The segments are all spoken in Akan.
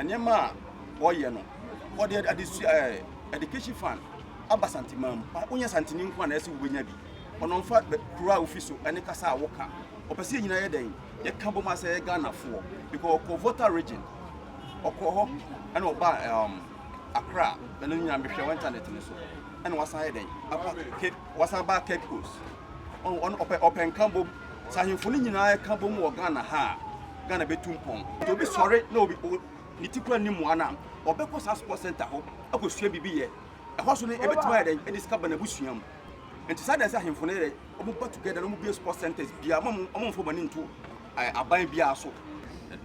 Nneɛma a ɔyɛ no, ɔde adesua ɛɛ education fund aba Santeman mu. Wonyɛ Santeni nko a na ɛsɛ wobɛnya bi. Ɔno ɔmfa kuro a wofi so ne kasa a woka. Ɔpɛ sɛ yɛn nyinaa yɛ dɛn? Yɛka bom asɛ yɛ Ghanafoɔ. Because ɔkɔ Volta Region, ɔkɔ hɔ ɛna ɔba Accra, ɛno nyinaa mehwɛ wɔ internet no so. Ɛna wasan yɛ dɛn? Aba Cape, wasan ba Cape Coast. Ɔno ɔpɛ nka bom. Sɛ ahemfo no nyinaa ka bom wɔ Ghana ha a, Ghana bɛtu mpɔn. Nti obi sɔre na obi ne ti kura ne mmoa no a, ɔbɛkɔ saa sport center hɔ akɔsua biribi yɛ. Ɛhɔ so no ɛbɛtumi ayɛ dɛn? Ɛde sika ba n'abusua mu. Nti saa deɛ sɛ ahemfo no yɛ ɔmo ba together na ɔmo bue sport centers bia, ɔmo mfo ɔmo ani nto aban biara so.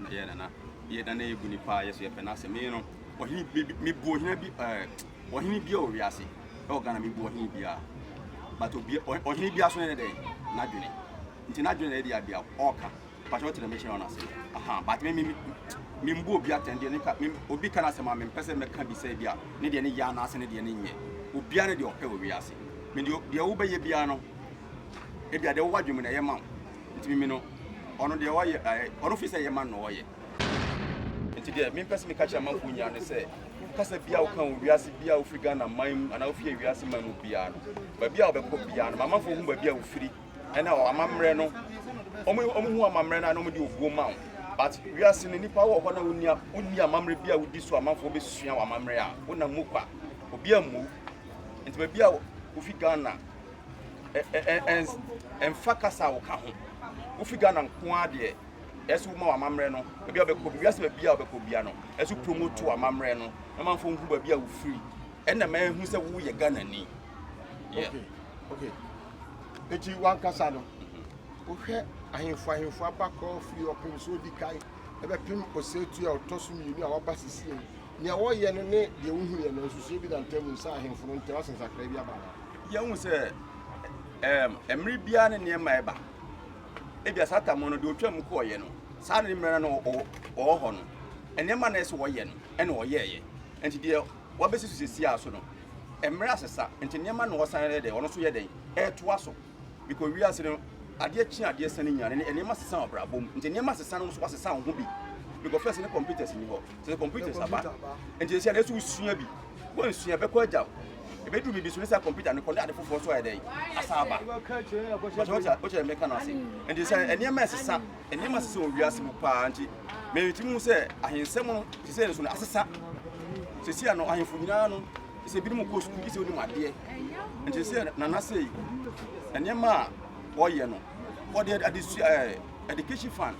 Yɛ nana, yɛ nana yɛ bu nipa, yɛ so yɛpɛ n'asɛm. Mi no, ɔhene mi bu ɔhene bi, ɔhene bi a wɔ wiase ɛwɔ Ghana, mi bu ɔhene biara, but obi ɔhene biara so ne dɛ n'adwene, nti n'adwene na yɛde abia ɔɔka pàtɛ ɔtɛnɛ mi kyerɛ ɔno ase aha. But mi mbu obi atɛn deɛ ne ka mi obi ka n'asɛm a, mi mpɛ sɛ mɛka bi sɛ bi a ne deɛ ne yɛ anaasɛ ne deɛ ne nyɛ. Obiara ne deɛ ɔpɛ wɔ wiase. Mi deɛ wobɛyɛ biara no, ebi a deɛ wɔwɔ adwene mu na ɛyɛ ma wo. Nti mi no, ɔno deɛ ɔyɛ, ɔno fi sɛ ɛyɛ ma no ɔyɛ. Nti deɛ mi mpɛ sɛ mi ka kyerɛ amanfoɔ nyinaa ne sɛ, kasa bia woka wɔ wiase bia, wofiri Ghana man mu anaa wofiri wiase man mu biara no, baabi a wobɛkɔ biara no, amanfoɔ hu baabi a wofiri ɛna amammerɛ no, ɔmo hu amammerɛ no a, na ɔmo de obuo ma wo. But wiase no, nipa wɔ hɔ na wonni amammerɛ bi a wodi so, amanfoɔ bɛsua wɔ amammerɛ a wonam mu kwa, obi ammu. Nti baabi a wofi Ghana, ɛmfa kasa a woka ho, wofi Ghana nko ara deɛ, ɛsɛ woma wɔ amammerɛ no. Baabi a wobɛkɔ wiase, baabi a wobɛkɔ bia no, ɛsɛ promote amammerɛ no na manfoɔ hu baabi a wofiri, ɛna ma ɛhu sɛ woyɛ Ghanani. Yeah. Okay, eti wankasa no, wohwɛ ahemfo abakɔ firi Ɔpem so odi kan ɛbɛpem Ɔsɛetu a ɔtɔ so mmienu a waba sisi yi, nea wɔyɛ no ne deɛ wohu yɛ no, nsusuo bi da ntam nsa ahemfo no ntam asensakra bi aba ha? Yɛhu sɛ mmerɛ biara ne nneɛma ɛba. Ebia saa tam no deɛ otwa mu kɔɔyɛ no, saa ne mmerɛ no ɔwɔ hɔ no, nneɛma na ɛsɛ wɔyɛ no ɛna ɔyɛɛyɛ. Nti deɛ wabɛsi so sisi a so no, mmerɛ asesa, nti nneɛma na ɔsan yɛ dɛ, ɔno nso yɛ dɛ ɛɛtoa so, because wiase no, adeɛ kye adeɛ sɛ no nyinaa ne nneɛma sesa wɔ abrabɔ mu. Nti nneɛma sesa no nso wasesa wo ho bi, because first ne computers ni hɔ, sɛ computers aba, nti sɛ ɛsɛ wosua bi, wɔnsua bɛkɔ agya wo, ebɛduru biribi so ne sɛ computer no kɔ ne ade foforɔ so ayɛ dɛ asa aba. Bàtɛ wokyerɛ mɛka no ase. Nti sɛ nneɛma ɛsesa, nneɛma sesa wɔ wiase mu paa. Nti mɛtumi mu sɛ ahensɛm no te sɛ nso no asesa sɛsi a no, ahemfo nyinaa no sɛ ebinom kɔ sukuu bi sɛ onim adeɛ. Nti sɛ nana sei nneɛma a wɔyɛ no, wɔde adesua education fund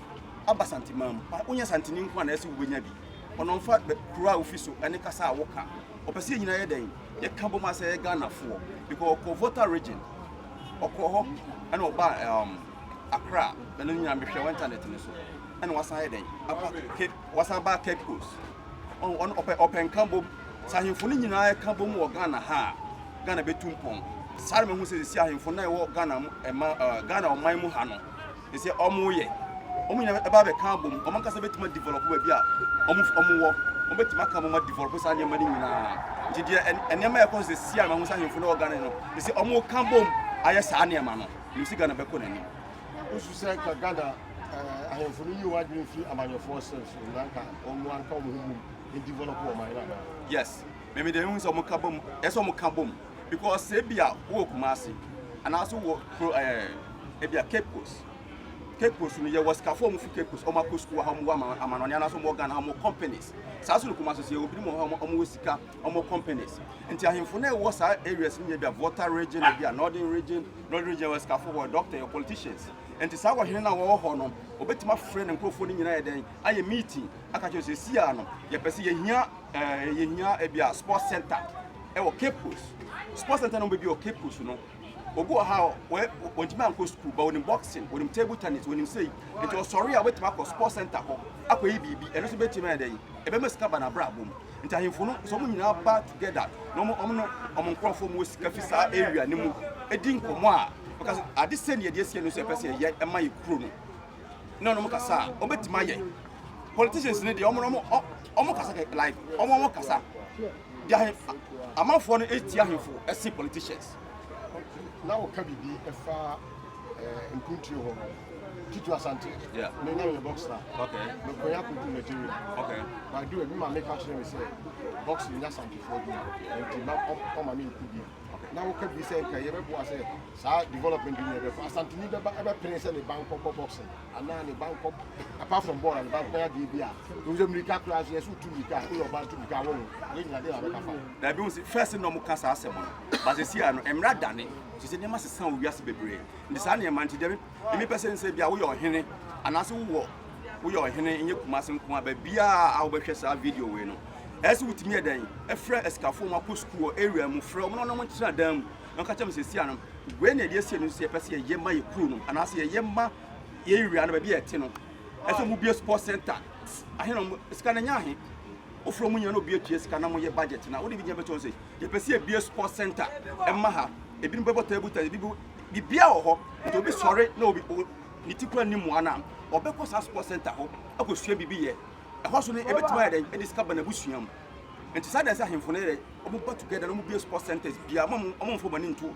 aba Santeman mu. Wonyɛ Santeni nko a na ɛsɛ wobɛnya bi. Ɔno ɔmfa kuro a wofi so ne kasa a woka. Ɔpɛ sɛ yɛn nyinaa yɛ dɛn? Yɛka bom asɛ yɛ Ghanafoɔ, because ɔkɔ Volta Region, ɔkɔ hɔ ɛna ɔba Accra, ɛno nyinaa mehwɛ wɔ internet no so, ɛna wasan yɛ dɛn? Aba Cape, wasan ba Cape Coast. Ɔno ɔpɛ nka bom. Sɛ ahemfo no nyinaa ka bom wɔ Ghana ha a, Ghana bɛtu mpɔn. Saa na mehu sɛ sisi ahemfo no a ɛwɔ Ghana mu, ɛma Ghana ɔman mu ha no, sɛ ɔmo yɛ ɔmo nyinaa ɛba bɛka abom, ɔmo ankasa bɛtumi develop baabi a ɔmo wɔ, ɔmo bɛtumi aka ɔmo develop saa nneɛma no nyinaa. Nti deɛ nneɛma a ɛkɔ so sisi a mehu sɛ ahemfo no wɔ Ghana no, sɛ ɔmo ka bom ayɛ saa nneɛma no, nim sɛ Ghana bɛkɔ n'anim. Wosu sɛ nka Ghana ahemfo no yi wɔn adwene fi amanyɔfoɔ sɛ so na nka ɔmo anka ɔmo ho mum develop ɔman no anaa? Yes, mɛmi deɛ mehu sɛ ɔmo ka bom, ɛsɛ ɔmo ka bom, because sɛ ebi a wowɔ Kumasi anaasɛ wɔ kuro ebi a Cape Coast, Cape Coast no, yɛwɔ sikafoɔ a ɔmo fi Cape Coast, ɔmo akɔ sukuu ha, ɔmo wɔ amanɔne anaasɛ ɔmo wɔ Ghana ha, ɔmo wɔ companies. Saa so no Kumasi so yɛwɔ binom wɔ hɔ a ɔmo wɔ sika, ɔmo wɔ companies. Nti ahemfo no a ɛwɔ saa areas no nyɛ bi a Volta Region, ebi a Northern Region, Northern Region wɔ sikafoɔ, wɔ doctor, yɛ politicians. Nti saa wɔhene no a wɔwɔ hɔ no, obɛtumi afrɛ ne nkurɔfoɔ no nyinaa yɛ dɛn, ayɛ meeting aka kyerɛ sɛ si a no yɛpɛ sɛ yɛhia ebi a sports center ɛwɔ Cape Coast. Sports center no bɛbi wɔ Cape Coast no, obi wɔ ha a wɔntumi ankɔ school ba, wɔnim boxing, wɔnim table tennis, wɔnim sei. Nti ɔsɔre a, wɔbɛtumi akɔ sports center hɔ akɔyi biribi. Ɛno nso bɛtumi ayɛ dɛn, ɛbɛma sika ba n'abrabɔ mu. Nti ahemfo no sɛ ɔmo nyinaa ba together na ɔmo no ɔmo nkurɔfoɔ mu wɔ sika fi saa area no mu edi nkɔmɔ a, ɔka sɛ ade sɛ ne yɛde asie no so, yɛpɛ sɛ yɛyɛ ɛma yɛ kuro no, na ɔmo kasa a, ɔbɛtumi ayɛ. Politicians ne deɛ, ɔmo no ɔmo kasa like ɔmo kasa deɛ, ahe amanfoɔ no etia ahemfo ɛsi politicians. Na wɔka biribi ɛfa mpuntuo hɔ no. Tutu Asante. Yeah. Me na meyɛ boxer. Okay. Mekɔyɛ akɔdu Nigeria. Okay. But do me maame ka kyerɛ me sɛ boxing nyɛ Asantefoɔ adwuma. Nti ma ɔma me nku bi. Na woka bi sɛ nka yɛbɛboa sɛ saa development bi yɛbɛkɔ. Asanteni bɛba ɛbɛpene sɛ ne ba nkɔbɔ boxing anaa ne ba nkɔ apart from ball a ne ba nkɔyɛ adeɛ bi a. Wohu sɛ mmirika koraa so yɛsɛ wotu mmirika a woyɛ ɔbaa ntu mmirika a wo ho. Wei nyina deɛ na bɛka fa. Dabi hu sɛ first na ɔmo ka saa asɛm no. But sɛsi a no mmra dane. Sɛ nneɛma sesa wɔ wiase bebree. Nti saa nneɛma nti deɛ me pɛ sɛ nsɛ bi a woyɛ ɔhene anaasɛ wowɔ woyɛ ɔhene nyɛ Kumase nko a baabiaa a wobɛhwɛ saa video wei no ɛsɛ wotumi yɛ dɛn ɛfrɛ asikafoɔ mu akɔ sukuu wɔ area mu frɛ wɔn na wɔn tena dan mu na wɔka kyerɛ m sɛ sia no wei na yɛde asie no sɛ yɛpɛ sɛ yɛyɛ ma yɛ kuro no anaasɛ yɛyɛ ma yɛ area no baabi a yɛte no ɛsɛ wɔn bue sports center ahe na wɔn sika no nyɛ ahe wofrɛ wɔn nyinaa na obi atua sika na wɔyɛ budget na wode bi gyina bɛkyɛ wɔn sɛ yɛpɛ sɛ yɛbue sports center ɛma ha ebinom bɛbɔ table tennis ebi biribiara wɔ hɔ nti obi sɔre na obi ne ti kura ne mua no a ɔbɛkɔ saa sports center hɔ akɔsua biribi yɛ ɛhɔ so no ɛbɛtumi ayɛ dɛn ɛde sika ba n'abusua mu nti saa dɛn sɛ ahemfo no yɛ ɔmo ba together na ɔmo bue sports centers bia ɔmo ɔmo mfo bɔne nto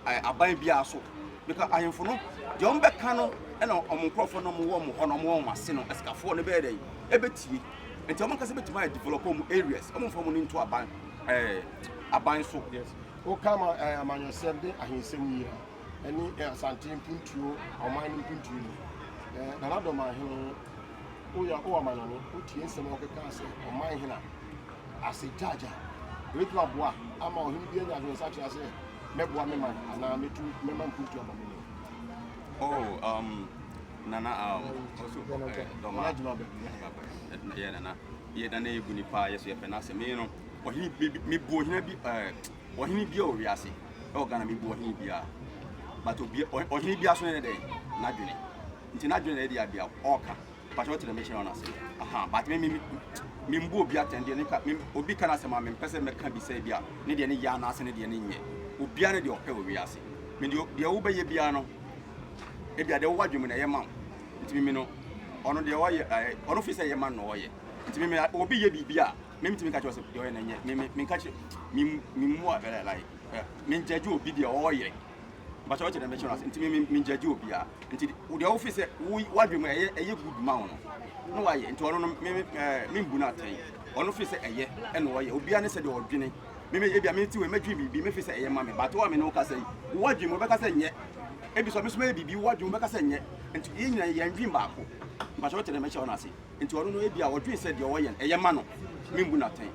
aban biara so because ahemfo no deɛ ɔmo bɛka no ɛna ɔmo nkurɔfoɔ no ɔmo wɔ ɔmo hɔ no ɔmo wɔ ɔmo ase no asikafoɔ no bɛyɛ dɛn ɛbɛtie nti ɔmo nkasa bɛtumi ayɛ develop ɔmo areas ɔmo mfa ɔmo no nto aban aban so. Yes. Woka ma amanyɔsɛm de ahensɛm yi a ɛne Asante mpuntuo ɔman no mpuntuo no Nana Dɔmahene woyɛ wowɔ amanyɔne wotie nsɛm a wɔkeka sɛ ɔman hene a ase gyagya ɛbɛtumi aboa ama ɔhene bi anya adwensakyera sɛ mɛboa me man anaa mɛtu mɛma mpuntuo aba me mu. Oh, Nana also Dɔma Nana Gyima Baabi. Yɛ Nana yɛ Nana yɛ bu nipa yɛ so yɛpɛ n'asɛm me no ɔhene bi mebu ɔhene bi ɔhene bi a wɔ wiase ɛwɔ Ghana mebu ɔhene bi a but obi ɔhene bi aso ne dɛ n'adwene nti n'adwene na ɛde abia ɔɔka pàṣẹ ɔte dɛ mekyerɛ ɔno ase aha but me me me mbu obi atɛn deɛ ne ka me obi ka n'asɛm a mempɛ sɛ mɛka bi sɛ bi a ne deɛ ne yɛ anaasɛ ne deɛ ne nyɛ obiara ne deɛ ɔpɛ wɔ wiase me deɛ deɛ wobɛyɛ biara no ebi a deɛ wowɔ adwene mu na ɛyɛ ma wo nti me no ɔno deɛ ɔyɛ ɔno fi sɛ ɛyɛ ma no ɔyɛ nti me obi yɛ biribi a me ntumi ka kyerɛ sɛ deɛ ɔyɛ no nyɛ me me me nka kyerɛ me me mu a ɛɛ like ɛ me ngyagye obi deɛ ɔyɛ mpakyɛ ɔkyerɛ dɛ mekyerɛ no ase nti me me me ngyagye obi a nti deɛ wofi sɛ wo wadwene mu ɛyɛ ɛyɛ good ma wo no na wayɛ nti ɔno no me me me mbu no atɛn ɔno fi sɛ ɛyɛ ɛna ɔyɛ obiara ne sɛ deɛ ɔdwene me me ebi a me ti wɔ mɛdwene biribi me fi sɛ ɛyɛ ma me but wo a me ne wo kasa yi wo wadwene mu wobɛka sɛ nyɛ ebi so me so mɛyɛ biribi wo wadwene mu wobɛka sɛ nyɛ nti yɛn nyinaa yɛn dwen baako mpakyɛ ɔkyerɛ dɛ mekyerɛ no ase nti ɔno no ebi a ɔdwene sɛ deɛ ɔyɛ no ɛyɛ ma no me mbu no atɛn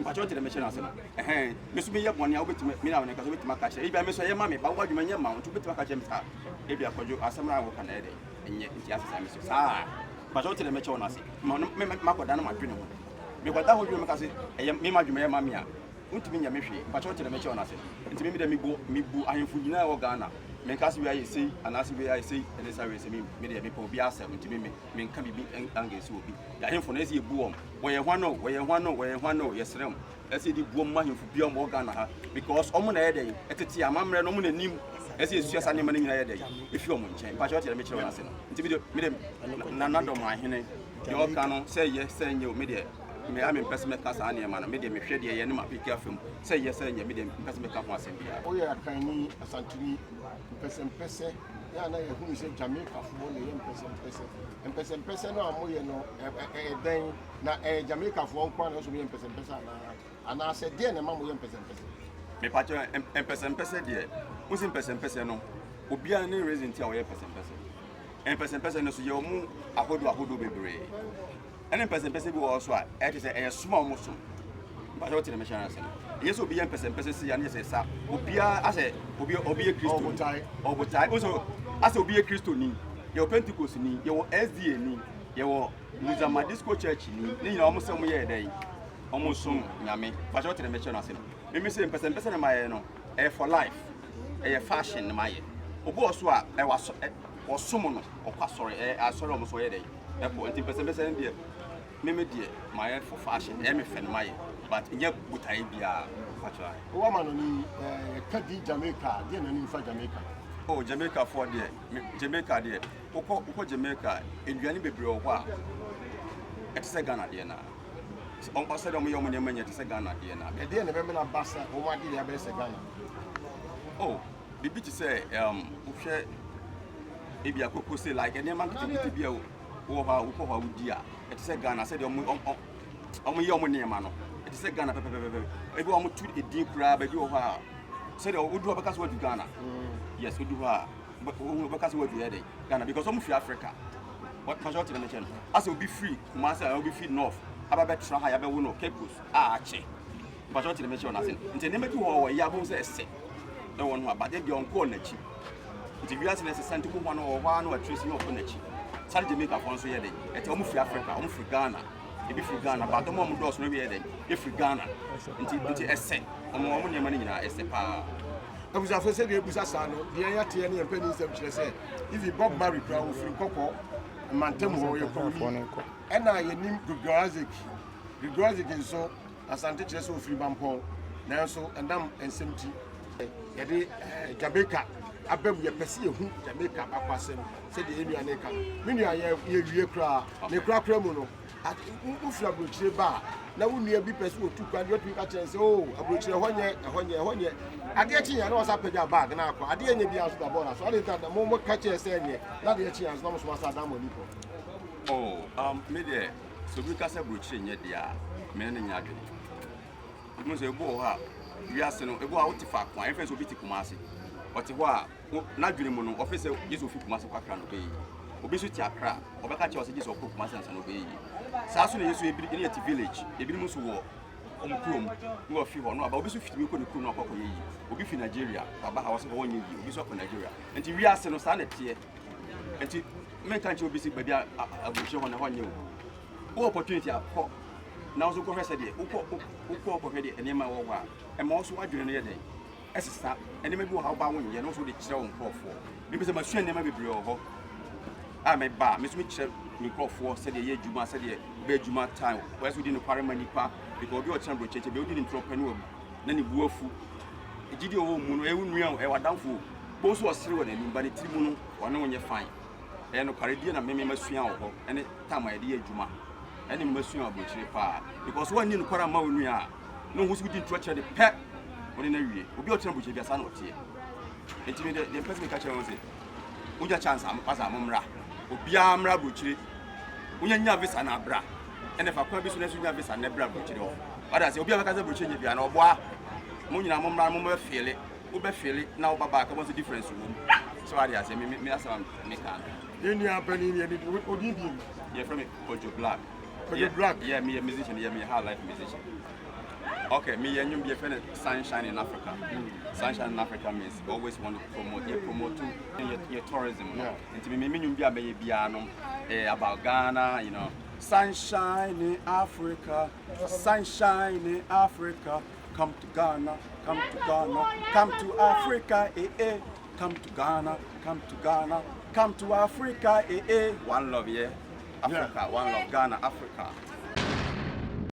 mpakyɛ ɔkyerɛ dɛ mekyerɛ no ase no ɛhɛn me so meyɛ bɔne a wobɛtumi me na wo ne kasa wobɛtumi aka kyerɛ ebi a me so ɛyɛ ma me ba wo adwuma nyɛ ma wo nti wobɛtumi aka kyerɛ me saa ebi akɔdwo asɛm no a woka no ɛyɛ dɛ ɛnyɛ nti asesa me so saa mpakyɛ ɔkyerɛ dɛ mekyerɛ no ase ma no me makɔda no madwene ho mekɔda ho dwene meka sɛ ɛyɛ me ma dwuma ɛyɛ ma me a wontumi nyɛ me hwee mpakyɛ ɔkyerɛ mekyerɛ no ase nti me dɛ mebu mebu ahemfo nyinaa ɛwɔ Ghana menka sɛ wei ayɛ sei anaasɛ wei ayɛ sei ɛne sa wei sɛ me me deɛ mepɛ obi asɛm nti me me menka biribi angensi obi ahemfo no ɛsɛ yɛbu wɔn wɔyɛ hwan o wɔyɛ hwan o wɔyɛ hwan o yɛsrɛ m ɛsɛ yɛde bu wɔn ma ahemfo bia wɔn wɔ Ghana ha because ɔmo na ɛyɛ dɛn ɛtete amammerɛ no ɔmo na nim ɛsɛ yɛsua saa nneɛma no nyinaa yɛ dɛn ɛfi ɔmo nkyɛn mpakyɛ ɔkyerɛ mekyerɛ wɔn ase no nti me deɛ me deɛ Nana Dɔm ahene deɛ ɔka no sɛ yɛ sɛ nyɛ o me deɛ me a mempɛ sɛ mɛka saa nneɛma no me deɛ mehwɛ deɛ yɛ ne ma peke afam sɛ yɛ sɛ nyɛ me deɛ mempɛ sɛ mɛka ho asɛm biara. Woyɛ Akanni, Asanteni, mpɛsɛmpɛsɛ yɛ a na yɛhunu sɛ Jamaicafoɔ na ɛyɛ mpɛsɛmpɛsɛ. Mpɛsɛmpɛsɛ no a moyɛ no ɛyɛ dɛn? Na ɛyɛ Jamaicafoɔ nko ara na ɛsɛ wɔyɛ mpɛsɛmpɛsɛ anaa? Anaasɛ deɛn na ɛma moyɛ mpɛsɛmpɛsɛ? Mepakyɛ mpɛsɛmpɛsɛ deɛ, wosi mpɛsɛmpɛsɛ no, obiara ne reason ti a ɔyɛ mpɛsɛmpɛsɛ. Mpɛsɛmpɛsɛ no so yɛ wɔn ahodoɔ ahodoɔ bebree. Ɛne mpɛsɛmpɛsɛ bi wɔ hɔ so a ɛte sɛ ɛyɛ som a wɔn som. Mpakyɛ wote na mehyɛ no ase no. Ɛnyɛ sɛ obi yɛ mpɛsɛmpɛsɛ si ya ne yɛ sɛ sa. Obiara asɛ obi obi yɛ Kristo. Ɔbotae. Ɔbotae. Nso asɛ obi yɛ Kristo ni. Yɛwɔ Pentecost ni, yɛwɔ SDA ni, yɛwɔ Muzama Disco Church ni. Ne nyinaa wɔn sɛ wɔn yɛ dɛn? Wɔn som Nyame. Mpakyɛ wote na mehyɛ no ase no. Mimi sɛ mpɛsɛmpɛsɛ na mayɛ no ɛyɛ for life. Ɛyɛ fashion na mayɛ. Obi wɔ so a ɛwɔ asɔ ɔsom no ɔkɔ asɔre ɛyɛ asɔre wɔn so ɔyɛ dɛn? Ɛkɔ nti mpɛsɛmpɛsɛ no deɛ meme deɛ mayɛ for fashion ɛyɛ me fɛ no mayɛ but nyɛ botaeɛ biara fakyɛ. Wowɔ ama no ni yɛka di Jamaica deɛ na nim fa Jamaica? Oh, Jamaica foɔ deɛ Jamaica deɛ wokɔ wokɔ Jamaica nnuane bebree wɔ hɔ a ɛte sɛ Ghana deɛ na ɔsɛ dɛ ɔmo yɛ ɔmo nneɛma nyɛ te sɛ Ghana deɛ na. Ɛdeɛ na ɛbɛmena ba sɛ wɔn adeɛ abɛyɛ sɛ Ghana? Oh, biribi te sɛ wohwɛ Ebi akoko se like nneɛma nketenkete bi a wowɔ hɔ a wokɔ hɔ a wodi a ɛte sɛ Ghana sɛdeɛ ɔmo yɛ ɔmo nneɛma no, ɛte sɛ Ghana pɛpɛpɛpɛ. Ebi ɔmo tu edin koraa baabi wɔ hɔ a sɛdeɛ wodu hɔ bɛka sɛ wadu Ghana. Yes, wodu hɔ a wobɛka sɛ wadu yɛ dɛ Ghana because ɔmo firi Africa. Wɔtɔ ɔte ne kyɛn asɛ obi firi Kumasi a obi firi North aba bɛtena ha, yɛabɛwo no Cape Coast a akyɛ mpatwa ɔte ne kyɛn n'ase. Nti nneɛma bi wɔ hɔ a wɔyɛ abom sɛ ɛsɛ ɛwɔ no a bade deɛ ɔnkɔɔ n'akyi. Nti wiase na ɛsesa, nti wohu ano wɔ hɔ a na watiri si na ɔkɔ n'akyi. Saa Jamaica foɔ nso yɛ dɛ ɛtɛ ɔmo firi Africa, ɔmo firi Ghana, ebi firi Ghana, but ɔmo a ɔmo dɔɔso no yɛ dɛ efiri Ghana. Nti ɛsɛ ɔmo nneɛma no nyinaa ɛsɛ paa. Abusuafo, sɛdeɛ ebusa saa no deɛ, yɛateɛ ne yɛn mpanin nsɛm kyerɛ sɛ ifi Bob Marley kura ofiri Nkɔkɔ mantam hɔ, yɛ kɔmni. Ɛna yɛnim Gregory Isaac. Gregory Isaac nso, Asante kyerɛ sɛ ofiri Bampɔn, nanso ɛnam nsɛm ti yɛde Jamaica aba mu. Yɛpɛ sɛ yɛhu Jamaica bakɔ asɛm sɛdeɛ yɛn nua ne ka. Me nua, yɛwie koraa ne korakora mu no, wofiri aburokyire ba a na wo nua bi pɛ sɛ wɔtu kwan deɛ, ɔtumi ka kyerɛ sɛ o aburokyire ɛhɔ nyɛ, ɛhɔ nyɛ, ɛhɔ nyɛ. Adeɛ kye yɛn na wɔsa apagya bag na akɔ. Adeɛ nyɛ biara nso da bɔɔla so ade nta na mo ka kyerɛ sɛ nyɛ na adeɛ kye yɛn nso na mo so asa adan mo ani kɔ. Oh, me deɛ, sɛ obi ka sɛ aburokyire nyɛ deɛ a, me ne ne nyɛ adwene. Ebi sɛ ebi wɔ hɔ a wiase no ebi wɔ a wote faako a ɛfɛ sɛ obi te Kumase, ɔte hɔ a n'adwene mu no ɔfɛ sɛ gye sɛ ofi Kumase kɔ Akra na ɔbɛyɛ yie. Obi nso te Akra, ɔbɛka kyerɛ ɔsɛ gye sɛ ɔkɔ Kumase ansa na ɔbɛyɛ yie. Saa so na yɛ so ebi ne yɛte village, ebinom nso wɔ ɔmo kurom na wɔfi hɔ no aba. Obi nso fitumi kɔ ne kurom na ɔkɔ akɔyɛ yie. Obi fi Nigeria waba ha, wɔsɛ hɔ wɔnyɛ yie, obi nso akɔ Nigeria. Nti wiase no saa na ɛteɛ. Nti menka nkyerɛ obi sɛ baabi a aburokyire hɔ na hɔ nyɛ o. Wowɔ opportunity akɔ na wo nso kɔhwɛ sɛdeɛ wokɔ kɔhwɛ deɛ nneɛma ɛwɔ hɔ a ɛma wo so w'adwene no yɛ dɛn ɛsesa. Nneɛma bi wɔ ha woba wonyɛ na wo nso wode kyerɛ wo nkurɔfoɔ. Mebi sɛ masua nneɛma bebree wɔ hɔ a meba a me nso mekyerɛ me nkurɔfoɔ sɛdeɛ yɛ adwuma, sɛdeɛ wobɛ adwuma time wɔyɛ sɛ wodi nokware ma nipa, because obi a ɔkyerɛ aburokyerɛkyerɛ bi wodi ne ntorɔ pɛ ne wabu na ne bu afu. Gyidi a ɔwɔ mu no ɛyɛ wo nua o, ɛyɛ w'adamfo o, bo nso ɔsere wɔ n'anim ba ne tiri mu no ɔne wo nyɛ fine. Ɛyɛ nokwaredie na meme masua wɔ hɔ ɛne time a yɛde yɛ adwuma ɛne masua wɔ aburokyire paa, because woanni nokware amma wo nua a na ohu sɛ wodi ntorɔ kyerɛ de pɛ wode no awie. Obi a ɔkyerɛ aburokyire bia saa na ɔteɛ. Nti me deɛ mpɛ sɛ meka kyerɛ wɔn sɛ wonya chance a pasa mo mmra, obiara mmra aburokyire. Wonya nya visa na abra ɛna fa kwan bi so na so nya visa na ɛbra aburokyire hɔ. Wada sɛ obi a bɛka sɛ aburokyire nyɛ bia na ɔboa mo nyinaa, mo mmra, mo bɛfeele, wobɛfeele na woba back ɛbɔ sɛ difference wɔ mu. So wade aseɛ, me asɛm a meka no. Yɛn nua panin yɛ ne odin bi mu. Yɛfrɛ me Kojo Black. Kojo Black. Yeah, meyɛ musician, yeah, meyɛ high life musician. Okay, meyɛ nnwom bi yɛfrɛ no "Sunshine in Africa". "Sunshine in Africa" means always want to promote, yɛ promote yɛ tourism no. Nti me nnwom bi a mɛyɛ biara no about Ghana. Sunshine in Africa, sunshine in Africa, come to Ghana, come to Ghana, come to Africa, eh eh. Come to Ghana, come to Ghana, come to Africa, eh eh. One love, yeah. Africa, one love, Ghana, Africa.